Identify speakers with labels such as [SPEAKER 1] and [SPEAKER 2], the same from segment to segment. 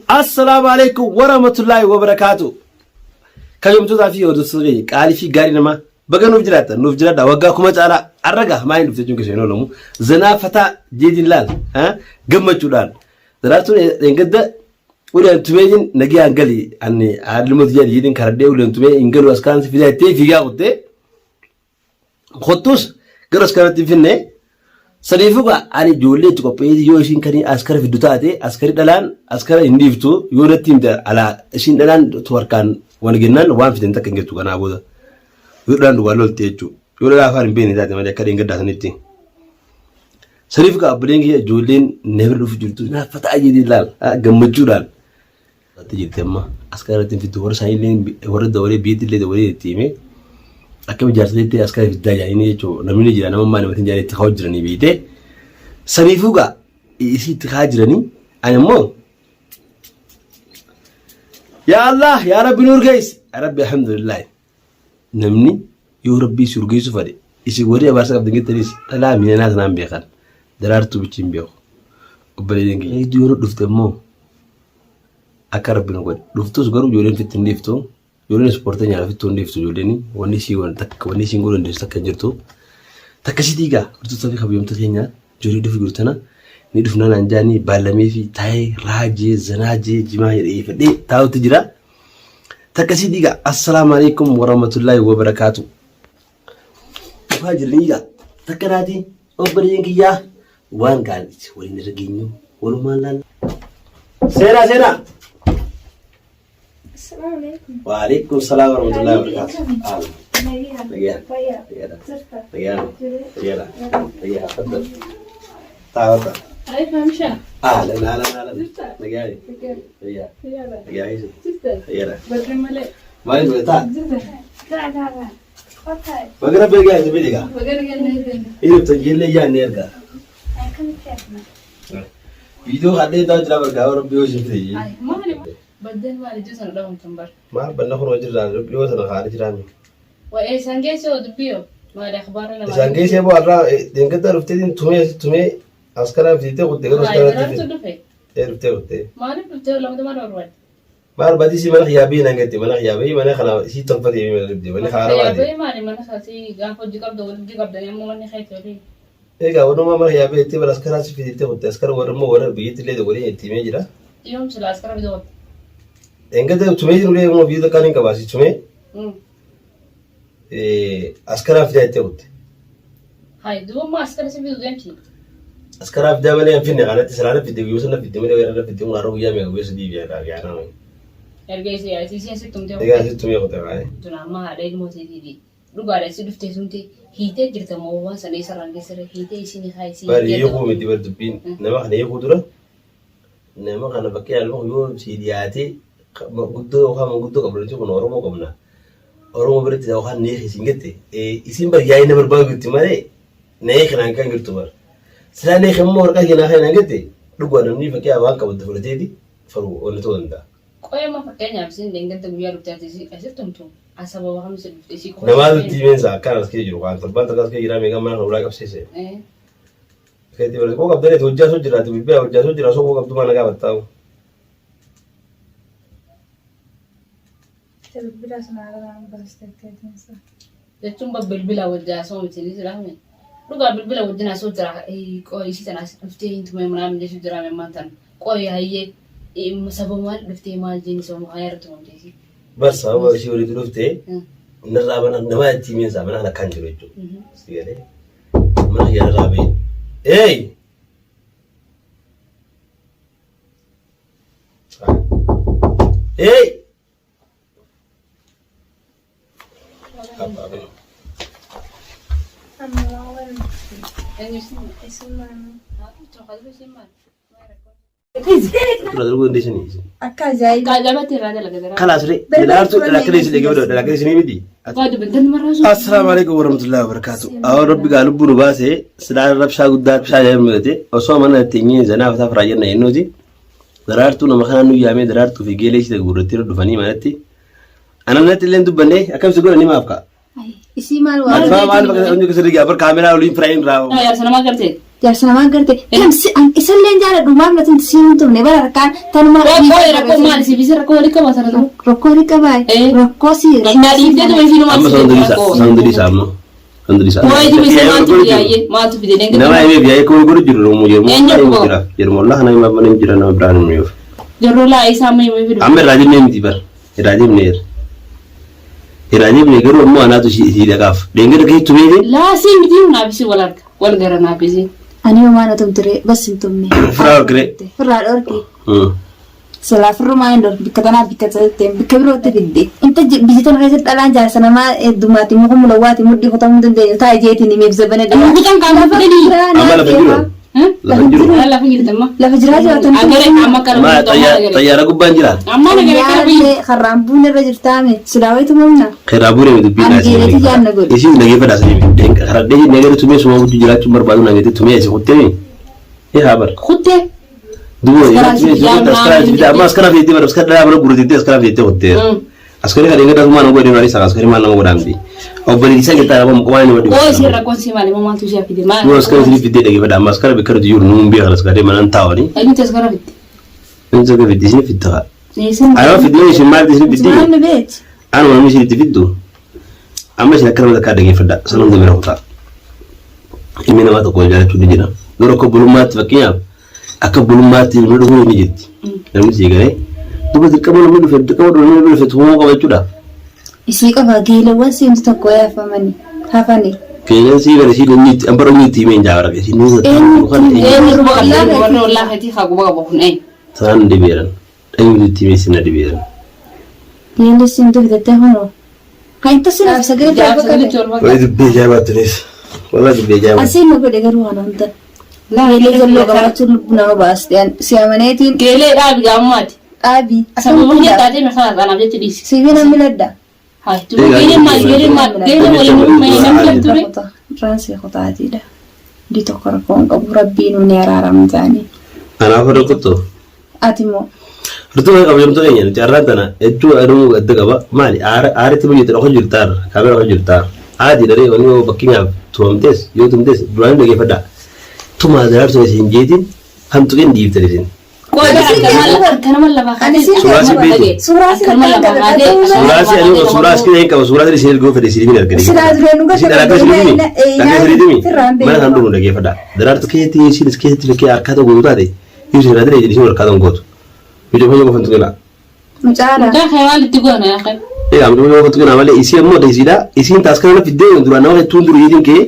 [SPEAKER 1] Assalaamu alaikum warahmatullaahi wabarakaatu. Kabajamtootaa fi hordoftoota keenya qaalii fi gaarii namaa baga nuuf jiraattan nuuf jiraadha waggaa kuma caalaa arraga maaliin dhufte jechuun keessa hin oolamu. Zanaa fataa jeetiin laal gammachuudhaan daraartuun dheengadda uleen tumeetiin nagiyaan gali ani haalumatu jedhi jeetiin karadhee uleen tumee hin galu as kaan si fidaa jettee fiigaa kuttee Kottus gara askaratti hin finne. Saniifuu gaa ani ijoollee itti qopheessee yoo isiin kan askara fiddu taate askari dhalaan askara hin dhiiftu yoo natti himte alaa isiin dhalaan tu harkaan wal gennaan waan fidan takka hin jirtu kanaa booda. Yoo dhalaan dhugaa lolte jechuudha. Yoo dhalaa afaan hin beekne taate malee akka dheengaddaa sanitti. Saniif gaa obboleen kiyya ijoolleen na bira dhufu jirtu naaf fataa jedhee laal gammachuudhaan. Irratti jirti amma askara irratti hin fiddu warra isaanii illee warra dabalee biyyatti illee dabalee itti himee akkam ijaarsa askara fiddaa jedhanii jechuudha namni ni jira nama maal namatiin jedhanii itti kaa'u jiranii beeyte saniifuu gaa isii itti kaa'aa jiranii ani immoo yaa Allah yaa Rabbi nu urgeessi yaa Rabbi alhamdulillah namni yoo Rabbii si urgeessu fadhe isin warri abaarsa qabdan jettanis dhalaa miinanaa sanaan beekan daraartuu bichi hin beeku obboleeyyan kiyya yoo dhufte immoo Akka rabbi nu godhe. Dhuftus garuu ijoolleen fitti hin dhiiftu. Ijoolleen ispoortii nyaata fittuu hin dhiiftu ijoolleen wanni isii waan takka wanni isiin godhu dandeessu takka hin jirtu. Takka sitii gaa hordoftoota fi kabajamtoota keenya ijoollee dhufu jiru tana ni dhufnaa naan jaanii baallamee fi taa'ee raajee zanaajee jimaa jedhee fedhee taa'utti jira. Takka sitii gaa assalaamu alaikum warahmatullaahi wabarakaatu. Dhufaa jiranii gaa takka naatii obboleeyyan kiyyaa waan gaarii waliin irra geenyu walumaan laalla. Seenaa seenaa.
[SPEAKER 2] Assalamu alaikum.
[SPEAKER 1] Waalaikum salaam warahmatullahi wabarakatuh.
[SPEAKER 2] Nagaya.
[SPEAKER 1] Nagaya.
[SPEAKER 2] Fayyaa.
[SPEAKER 1] Nagaya.
[SPEAKER 2] Jirta.
[SPEAKER 1] Nagaya.
[SPEAKER 2] Jiree.
[SPEAKER 1] Nagaya. Nagaya. Tafadhal. Taa'aa.
[SPEAKER 3] Ay, Fahmisha.
[SPEAKER 1] Ahlan ahlan ahlan.
[SPEAKER 3] Jirta.
[SPEAKER 1] Nagaya.
[SPEAKER 3] Nagaya.
[SPEAKER 1] Nagaya.
[SPEAKER 3] Fayyaadha.
[SPEAKER 1] Nagaya.
[SPEAKER 3] Jirta.
[SPEAKER 1] Nagaya.
[SPEAKER 3] Badri malee.
[SPEAKER 1] Maaliif godhataa?
[SPEAKER 3] Jirta.
[SPEAKER 2] Taa taa taa. Kottaa.
[SPEAKER 1] Baga rabbi egaa isin fide gaa.
[SPEAKER 3] Baga nagaan dhuftan.
[SPEAKER 1] Inni tajaajilee yaadne ergaa.
[SPEAKER 2] Akkamitti argina?
[SPEAKER 1] Viidiyoo hadhee taa jira bargaa rabbi yoo isin fide jee.
[SPEAKER 3] Ay, maali? Baddeen maali ijoo sana dhabamtan bar.
[SPEAKER 1] Maal banna kun hojii rabbi yoo sana haala jiraame.
[SPEAKER 3] Wa'ee isaan geessee oo dubbii oo maali akhbaara namaa.
[SPEAKER 1] Isaan geessee boo har'aa deengata dhufteetiin tumee tumee askaraa fiitee kutte garuu
[SPEAKER 3] Ay,
[SPEAKER 1] askaraa
[SPEAKER 3] daraartu dhufe.
[SPEAKER 1] fiitee dhuftee kutte.
[SPEAKER 3] Maaliif dhuftee lamatu maal barbaadde?
[SPEAKER 1] Maal badii si mana kiyyaa biyya nan gatte mana kiyyaa biyya mana kana si tolfatee mana dhibde mana haara
[SPEAKER 3] Kiyyaa
[SPEAKER 1] baate.
[SPEAKER 3] bahee maali mana isaatii gaafa hojii qabda hojii qabdanii amma manni keetti olii.
[SPEAKER 1] Egaa walumaa mana kiyyaa biyya itti bara askaraa si fiitee kutte askara warra immoo warra biyyatti illee waliin itti himee jira.
[SPEAKER 3] Yoom sila askara bita qotte.
[SPEAKER 1] Engada tumee jiru illee immoo biyya takkaan hin qabaasi tumee askaraa fidaa itti kutte.
[SPEAKER 3] Hai duuba askara si fidu deemti.
[SPEAKER 1] Askaraa fidaa malee hin finne kanatti silaa na fidde guyyaa sana fidde malee weerara na fidde kun har'a guyyaa meeqa guyyaa sadii biyya irraa guyyaa nama.
[SPEAKER 3] Erga isii ati isii asitti tumtee
[SPEAKER 1] Egaa asitti tumee kutte kaa'e.
[SPEAKER 3] Tun amma haadha ilmoo teetiiti. Dhugaadha si dhuftee tumte hiitee jirta moo waan sana isarraan geessire hiitee isiin haa isii.
[SPEAKER 1] Bari hiikuu miti bar dubbiin nama kana hiikuu dura nama kana bakkee alma yoo sii dhiyaatee guddoo yookaan manguddoo qabna nuti kun Oromoo qabna. Oromoo biratti yookaan ni hiiki siin jette isiin bar yaa'ii na barbaadu jirti malee na hiiki naan kan jirtu bar. Silaa na hiiki immoo waraqaa kee naa kenni naan jette dhugaa namni fakkii waan qabatu fudhateeti faruu wanni ta'uu danda'a.
[SPEAKER 3] Qoy amma fakkeenyaaf isin dheengadda guyyaa dhuftee ati isii asitti tumtu asababa kam isin dhufte isii qofa.
[SPEAKER 1] Namaa nutti himeensa akkaan as kee jiru waan torbaan takka as kee jiraa meeqaan mana kana ulaa qabsiise. Keetti bara koo qabdee hojjaa soo jiraate bilbila hojjaa soo jira soo koo qabdu mana gaafattaa'u.
[SPEAKER 2] Bilbila sana haaraan baasteetteetinsa.
[SPEAKER 3] Jechuun ba bilbila wajjin haasa'u miti ni jiraame. Dhugaa bilbila wajjin haasa'u jira qoy isii tana as dhuftee hin tumee manaa jechuu jira ammaan tan qoy hayyee sababa maal dhuftee maal jeen sababa kana irratti tumamte isii.
[SPEAKER 1] Bar sababa ishii walitti dhufte narraa mana namaa itti himeensa mana kana kan jiru jechuudha. Si galee mana kiyya narraa bahe. Eey! Eey!
[SPEAKER 2] Akka ajaa'iba.
[SPEAKER 3] Qaajabatti irraa dalaga dara.
[SPEAKER 1] Kalaas ree dalaartu dalakkee isin eegee dalakkee isin miti.
[SPEAKER 3] Waa dubbantan marraa sun.
[SPEAKER 1] Assalaamu alaikum warahmatullahi wabarakatuh. Awwa rabbi gaa lubbuu nu baase silaa rabshaa guddaa rabshaa jedhamu mudate osoo mana teenyee zanaa fataa firaa jenna jennuuti. Daraartuu nama kanaan nu yaamee daraartuu fi geelee ishee gurgurratti irra dhufanii manatti. Ananatti illee dubbanne akkamsi godhanii maaf ka'a.
[SPEAKER 2] Isii maal waa?
[SPEAKER 1] Alfaa maal bakka onyo keessa rigaa bar kaameraa oliin firaayim raa.
[SPEAKER 3] Jaarsa namaa gartee.
[SPEAKER 2] Jaarsa namaa garte. Tamsi isallee jaaladhu maaf na tumti siin hin tumne bara rakkaan tanuma.
[SPEAKER 3] Qoy rakkoo maal si bisi rakkoo walii qaba sana dura.
[SPEAKER 2] Rakkoo ni qabaa.
[SPEAKER 3] Eh.
[SPEAKER 2] Rakkoo si.
[SPEAKER 3] Naa dhiiftee tuma isiin
[SPEAKER 1] Amma
[SPEAKER 3] maal si
[SPEAKER 1] sound
[SPEAKER 3] rakkoo.
[SPEAKER 1] sound dhiisa amma. Sound dhiisa.
[SPEAKER 3] Qoy tuma isiin maaltu fide maaltu fide
[SPEAKER 1] Nama himee biyya koo godhu jiru mu jedhu.
[SPEAKER 3] Eenyu
[SPEAKER 1] Mu
[SPEAKER 3] koo?
[SPEAKER 1] jira. Jedhu wallah nama himee mana jira nama biraan hin jiru.
[SPEAKER 3] Jarroo laa isaa amma himee fidu.
[SPEAKER 1] Amma irraa jennee miti bar. Irraa jennee irraa jennee garuu ammoo anaatu si dhaqaaf. Deengada keessattuu beekee
[SPEAKER 3] Laa si miti naafisi wal arga wal gara naafisi.
[SPEAKER 2] Ani homaa na tumtire bas hin tumne.
[SPEAKER 1] Firaa dhorkire.
[SPEAKER 2] Firraa dhorki. Silaa firrumaa hin dhorki bikka tanaaf bikka sanatti bikka birootti fidde. Inta biyya tana keessatti dhalaan jaarsa namaa heddummaatti muka mulawwaati mudhii kutamuu hin dandeenye taa'ee jeetiin himeef zabana dheeraa.
[SPEAKER 3] Mukutan kan fidanii.
[SPEAKER 1] Amma lafa jiru. Lafa hin jiru.
[SPEAKER 3] Lafa jirti amma.
[SPEAKER 2] Lafa jiraa jiraatan.
[SPEAKER 3] Agare amma kana
[SPEAKER 1] Ma xayyaara gubbaan jira.
[SPEAKER 3] Amma na gara kana biyya.
[SPEAKER 2] Yaadne karraan buun irra jirtaame silaa wayitu mamna.
[SPEAKER 1] Karaa buuree miti dubbii
[SPEAKER 2] Ani
[SPEAKER 1] naasii.
[SPEAKER 2] geeleetii jaanna godhe.
[SPEAKER 1] Isiin dhageeffadhaa sanii miti. Karadhee nagara tumee suma wajjin jiraachuun barbaadu nageetti tumee asi kuttee. Ee haa bar.
[SPEAKER 3] Kuttee.
[SPEAKER 1] Duuba
[SPEAKER 3] Askaraa
[SPEAKER 1] tumee
[SPEAKER 3] si
[SPEAKER 1] askaraa
[SPEAKER 3] fidaa,
[SPEAKER 1] si amma askaraa fiittee bara askaraa dhaa bara gurgurtee askaraa fiittee kuttee. Askarii kan eeggataa sumaa nama godhee malee askarii maal nama godhaamti. Obboleessi isaa keessaa nama muqmaa inni
[SPEAKER 3] Qoy
[SPEAKER 1] godhe.
[SPEAKER 3] isiin rakkoon si maali maaltu ishee fide maal.
[SPEAKER 1] Yoo askarii isin fiddee dhageeffadha amma askara bikka nuti jiru nuun beekan askarii manaan taa'anii.
[SPEAKER 3] Eenyutu askara fidde?
[SPEAKER 1] Inni tokko fiddi isin fidda.
[SPEAKER 2] Isin
[SPEAKER 1] Anuma fiddee isin maal isin fiddee?
[SPEAKER 2] Maal nu beeti?
[SPEAKER 1] Anuma namni isin itti fiddu. Amma isin akka nama takkaa dhageeffadha. Sana hunda bira kutaa. Ilmi namaa tokko wal jaalachuu ni jira. Garuu akka bulummaatti fakkeenyaaf akka bulummaatti namni dhufuun ni jirti. Namni sii galee duuba dirqama namni dhufe dirqama namni dhufe tumuu qaba jechuudha.
[SPEAKER 2] Isii qofa geelawwan siintu tokko hafamani hafani.
[SPEAKER 1] Qilleensi bara ishii dhumni itti amma dhumni itti himeen jaabara ishii ni
[SPEAKER 3] Eenyu quba qabdi warra ollaa keetii haa quba qabu kun eenyu.
[SPEAKER 1] Sanaan dibeeran dhanyuutu itti himee sina dibeeran.
[SPEAKER 2] Geelli siintu fitattee kunoo. Kan itti sinaaf sagalee
[SPEAKER 3] Jaarsa
[SPEAKER 2] bakka
[SPEAKER 3] galitti wal
[SPEAKER 1] Wayii dubbii ajaa'ibaatti tunis. Walaa dubbii ajaa'ibaatti.
[SPEAKER 2] Asiin nu godhe garuu waan hunda. Geelee jalloo qabaachuun lubbuu nama baaste. Si amaneetiin
[SPEAKER 3] Geelee dhaabi gaammaati.
[SPEAKER 2] dhaabi.
[SPEAKER 3] Sababa hojii taatee meeshaa kanaaf jecha dhiisi.
[SPEAKER 2] Sibiila miladha.
[SPEAKER 3] Haa geelee maal geelee maal geelee waliin uumame namni kan ture.
[SPEAKER 2] Raansii kutaatiidha. Di tokko rakkoo hin qabu rabbiin nu ni araaramu ta'anii.
[SPEAKER 1] Kanaaf rukuttu.
[SPEAKER 2] Ati immoo
[SPEAKER 1] Rutuma kabajamtoota keenya nuti har'aan tana hedduu aduu adda qaba. Maali aaritti biyya dhokoo jirtaa kaamera dhokoo jirtaa. Aadii daree wanni yoo fakkeenyaaf tumamtees yoo tumtees duraan dhageeffadhaa. Tumaa daraartuu isin jeetiin kan tuqeen dhiibtan isin.
[SPEAKER 3] Qoy akkanuma lafa
[SPEAKER 2] Ani siin
[SPEAKER 1] Suuraa si beeku.
[SPEAKER 2] Suuraa si
[SPEAKER 3] Akkanuma lafa kaatee.
[SPEAKER 1] Suuraa si ani suuraa si hin qaba suuraa si isin erguu fedhe isin hin argine.
[SPEAKER 2] Silaa dureen nu
[SPEAKER 1] Isin
[SPEAKER 2] gadi
[SPEAKER 1] dhagaa isin himi. Dhagaa isin himi.
[SPEAKER 2] Firraan
[SPEAKER 1] Mana kan dhumu dhageeffadhaa. Daraartuu keessatti isin keessatti fakkii harkaa tokko taate isin irraa diree isin harkaa tokko gootu. Biyya fayyaa qofan tuqinaa.
[SPEAKER 2] Mucaadha.
[SPEAKER 3] Mucaa kee maal itti goona yaa kee?
[SPEAKER 1] Egaa mucaa qofan tuqinaa malee isii ammoo deesiidha. Isiin taaskana na fiddee duraan nama hedduun duru isin kee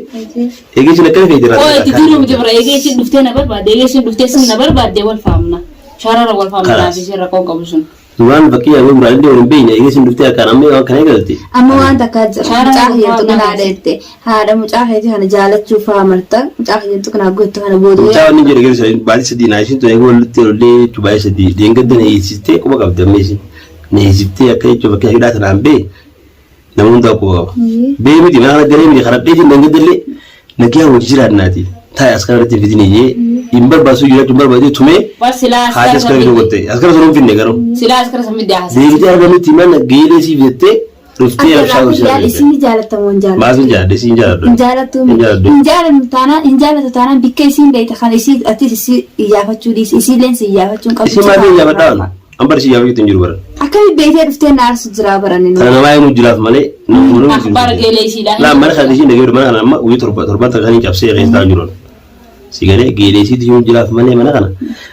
[SPEAKER 1] eegee isin akkana feete irraa.
[SPEAKER 3] Qoy itti diinuu miti bira eegee isin dhuftee na barbaadde eegee isin dhuftee isin na barbaadde wal faamna. Shaarara wal faamna
[SPEAKER 1] Kalaas.
[SPEAKER 3] naaf isin rakkoo qabu sun.
[SPEAKER 1] Duraan fakkii yoo duraan illee waliin beekne eegee isin dhuftee akkaan amma yoo akkana eegalte.
[SPEAKER 2] Amma waan takkaa jira.
[SPEAKER 3] Shaara
[SPEAKER 2] Mucaa kiyyattu
[SPEAKER 3] waan
[SPEAKER 2] kana haadha Haadha mucaa keetii kana jaalachuu faa marta. Mucaa kiyyattu kana goottu kana booda.
[SPEAKER 1] Mucaa wanni jedhe geessa baay'ee sadii naa isin tun eeguu walitti ollee jechuun baay'ee sadii deenggadda na hiisiftee quba qabdi amma isin na hiisiftee akka jechuun fakkii hidhaa tanaan bee nama hundaa quba qaba. Bee miti mana kana galee miti karadhee jin deenggadda illee nagaa wajji jiraannaati taa'e as kana irratti hin fidin iyyee hin barbaasu jiraachuu hin barbaadu tumee
[SPEAKER 3] Bar silaa
[SPEAKER 1] haati as kana fiduu gotte as kana sun hin finne garuu.
[SPEAKER 3] Silaa askara samidde haasa.
[SPEAKER 1] Deebitee argamutti mana geelee siif jettee dhuftee rabshaa
[SPEAKER 2] Akka
[SPEAKER 1] godhu
[SPEAKER 2] isin jaalattamu hin jaallattu.
[SPEAKER 1] Maaf hin jaalladhe isin jaalladhu.
[SPEAKER 2] Hin jaallattu.
[SPEAKER 1] Hin jaalladhu.
[SPEAKER 2] Hin jaallattu taanaan hin jaallattu taanaan bikka isiin deeyte kan isii atis isii iyyaafachuu dhiisi isiilleen si iyyaafachuu hin qabdu.
[SPEAKER 1] Isin maaf hin jaalladhaan? An bar isin jaallachuu hin jiru bara.
[SPEAKER 2] Akkami beektee dhuftee na aarsu jiraa baranni
[SPEAKER 1] Kana namaa himuu jiraaf malee namoonni
[SPEAKER 3] Akhbaar geelee isiidha.
[SPEAKER 1] Laa mana kana isiin dhageeru mana kana amma guyyaa torba torban takka kan cabsee keessa taa'u jiru. Si galee geelee isiitu himuu jiraaf malee mana kana.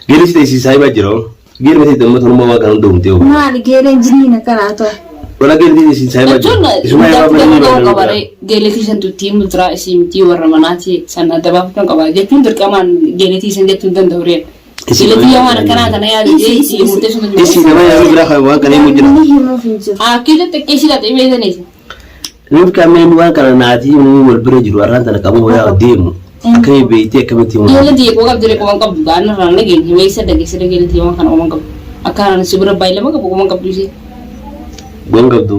[SPEAKER 1] Geelee isiitu isii saayibaa jira. Geelee miti immoo torba waan kana hunda humtee oolu.
[SPEAKER 2] Maali geeleen jinniin akkanaa ta'u.
[SPEAKER 1] Wala geelee isiin saayibaa
[SPEAKER 3] Jechuun
[SPEAKER 1] jira. Isuma yeroo
[SPEAKER 3] daakuu
[SPEAKER 1] mana
[SPEAKER 3] ta'uu
[SPEAKER 1] ni
[SPEAKER 3] qaba ree geeletii san tutti muturaa isii miti warra manaati sana dabaafachuun qaba jechuun dirqamaan geeletii san jechuun hin danda'u ree. Geeletii yoo waan akkanaa tana yaadu
[SPEAKER 2] Isi, isi,
[SPEAKER 3] jee murteessuu danda'u.
[SPEAKER 1] Isii nama yeroo biraa kan waan kana himuu jira.
[SPEAKER 2] Namni himuuf hin jiru.
[SPEAKER 3] Akkita xiqqeessii laxee beekaniis.
[SPEAKER 1] Nuti kanneen waan kana naatii himuu wal bira jiru har'aan tana qabu hoyaa deemu. Akkamii beektee akkamitti himuu?
[SPEAKER 3] Geeletii xiqqoo qabdu ree quban qabdu gaana irraan dhageenye meessa dhageesse geeletii waan kana quban qabdu. Akkanaan si bira baay'ee lama qabu quban qabdu ishee.
[SPEAKER 1] Gon qabdu.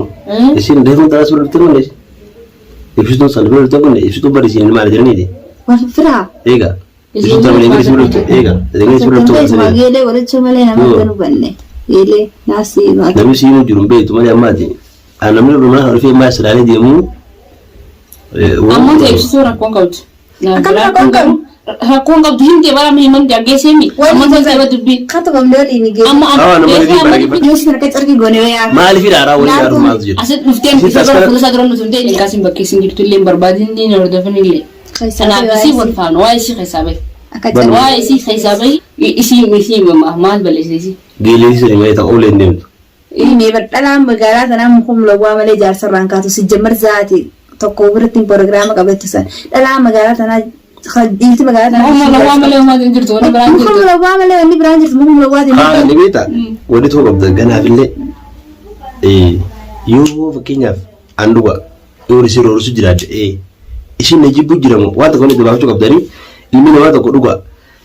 [SPEAKER 1] Isin reefuun xaraa suura dhuftee kunne ibsituun sana bira dhuftee kunne ibsituu bari isin maal jedhaniiti.
[SPEAKER 2] Wal firaa.
[SPEAKER 1] Eega. Ibsituu sana eegee isin dhufte eega. Eegee isin dhufte
[SPEAKER 2] Sagantaa isuma geelee godhachuu malee nama
[SPEAKER 1] Yoo.
[SPEAKER 2] hin hubanne. Geelee naasii maal.
[SPEAKER 1] Namni si himuu jiru hin beektu malee ammaati. Namni dhumaa dhufee maal silaalee deemu
[SPEAKER 3] Ammoo ta'e ibsituu rakkoon qabdu.
[SPEAKER 2] Akkam rakkoon qabdu?
[SPEAKER 3] Rakkoon qabdu hin ta'e bara himan jaggeessee Ammoo ta'e dubbii.
[SPEAKER 2] Katabamne waliin geesse.
[SPEAKER 3] Amma
[SPEAKER 1] Ah, nama
[SPEAKER 3] geessee
[SPEAKER 1] gadi
[SPEAKER 3] amma
[SPEAKER 1] bara
[SPEAKER 3] dubbii.
[SPEAKER 2] Yoo isin harka carqii goone wayaa.
[SPEAKER 1] Maaliif hidhaaraa walii jaaruuf maaltu jira?
[SPEAKER 3] Asitti dhuftee
[SPEAKER 1] Isitti
[SPEAKER 3] isa
[SPEAKER 1] as
[SPEAKER 3] bara
[SPEAKER 1] kana-
[SPEAKER 3] fuula isaa dura nuti hin ta'in kaasiin bakka isin jirtu illee hin barbaadin hin hordofin illee. Kanaaf isii wal faana waa'ee isii keessaa bahi.
[SPEAKER 2] Akka
[SPEAKER 1] Banuma.
[SPEAKER 2] carqii.
[SPEAKER 3] Waa'ee isii keessaa bahi isii isii maal balleessite isii.
[SPEAKER 1] Geellee sani malee ta'uu leen deemtu.
[SPEAKER 2] Mee badhalaan magaalaa tanaa mukum lawwaa malee jaarsa irraan kaatu si jammar zaati tokko biratti pirogiraama qabattu san dhalaan magaalaa tanaa dhiirti magaalaa tanaa.
[SPEAKER 3] Mukum lawwaa malee homaa hin jirtu wanni biraan
[SPEAKER 2] Mukum
[SPEAKER 3] jirtu.
[SPEAKER 2] lawwaa malee wanni biraan jirtu mukum lawwaa
[SPEAKER 1] Haa ni beektaa wanni tokko qabda ganaafillee yoo fakkeenyaaf an dhuga yoo isin roorsu jiraadhe isin na jibbu jiramu waan tokko inni gabaafachuu qabdanii ilmi namaa tokko dhuga.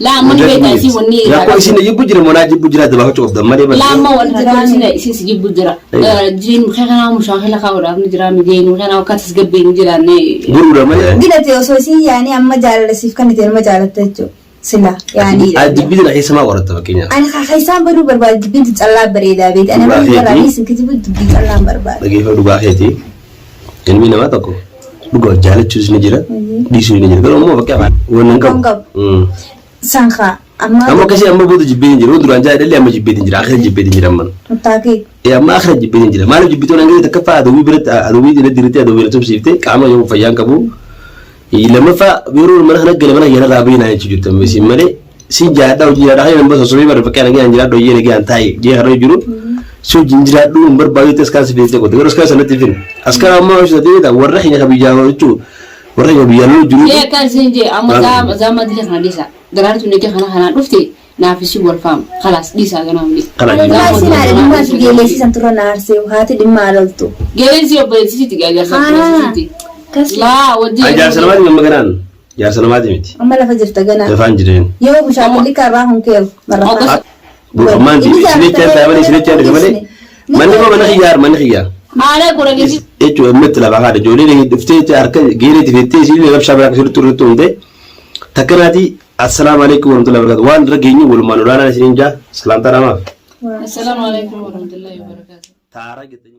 [SPEAKER 3] Laa amma ni beektaa isii wanni
[SPEAKER 1] Rakkoo isin na jibbu jiramu naa jibbu jiraadde gabaafachuu qabdan malee
[SPEAKER 3] Laa amma wanni rakkoo isin isin si jibbu jira. Jiin kanaa mushaakila kaa'uudhaaf ni jira mijeen kanaa akka tasgabbee ni jiraanne.
[SPEAKER 1] Guruudha malee.
[SPEAKER 2] Gilate osoo isin yaani amma jaalalasiif kan itti nama jaalatta jechuudha. Sila yaani.
[SPEAKER 1] Jibbii tana keessa maa qoratta fakkeenyaaf.
[SPEAKER 2] Ani keessaan baduu barbaade dubbiin callaa bareedaa beekti. Ani
[SPEAKER 1] Dhugaa
[SPEAKER 2] amma
[SPEAKER 1] keetii.
[SPEAKER 2] barbaade isin kijibu dubbii callaan barbaade.
[SPEAKER 1] Dhageeffama dhugaa keetii ilmi namaa tokko dhugaa jaalachuus ni jira dhiisuus ni jira garuu immoo fakkeenyaaf waan hin
[SPEAKER 2] Hin
[SPEAKER 1] qabu.
[SPEAKER 2] qabu. Sankaa amma.
[SPEAKER 1] Amma akkasii amma booda jibbiin hin jiru duraan jaaladhallee amma jibbiin hin jira akhira jibbiin hin jira amma.
[SPEAKER 2] Mutaakee.
[SPEAKER 1] Amma akhira jibbiin hin jira maaliif jibbitoon hanga takkaffaa adawwii biratti adawwii dina dirritti adawwii na tumsiifte qaama yoo fayyaan qabu. Lammaffaa yeroo mana kana gale mana yana irraa bahinaa jechuu jirtu amma isin malee si jaadhaa hojii jaadhaa kan nama sossobee bara fakkii nagaan jiraadhu hojii nagaan taa'e jee har'a jiru si hojiin jiraadhu hin barbaadu jettee askaan si fiiftee qote garuu askaan sanatti hin askaan ammaa hojii sadii ta'e warra keenya kan biyyaa jechuu warra keenya biyyaa loluu jiru.
[SPEAKER 3] Jee akkaan isin jee amma zaama dila kana dhiisa. Daraartu ni kana kana dhufte naaf isii wal faama. Kalaas dhiisaa ganaa hundi.
[SPEAKER 1] Kana
[SPEAKER 2] Dhimma isin haadha dhimma ati geelleessisan turre na arsee haati dhimma aloltu.
[SPEAKER 3] Geeleensi obboleessisiiti jaarsa obboleessisiiti.
[SPEAKER 2] Kas
[SPEAKER 3] Laa wajjin.
[SPEAKER 1] Jaarsa namaati amma ganaan jaarsa namaati miti
[SPEAKER 2] amma lafa jirta ganaa.
[SPEAKER 1] lafaan jireen.
[SPEAKER 2] Yoo mushaakilli karraa hun keewu marrafaa.
[SPEAKER 1] Buufamaan jiru isinitti aan ta'e malee isinitti aan dhufe malee manni koo mana xiyyaar manni xiyyaar.
[SPEAKER 3] Haala godhanii
[SPEAKER 1] Jechuun ammatti lafa haadha ijoolleen dhuftee harka geereetti fettee isiin rabshaa biraa akkasitti turte turte takkanaati assalaamu alaikum warahmatullahi wabarakatuh waan irra geenyu walumaan olaanaan isiniin jaa salaamtaa namaaf.
[SPEAKER 3] Assalaamu alaikum warahmatullahi wabarakatuh.
[SPEAKER 1] Taaraa jettanii.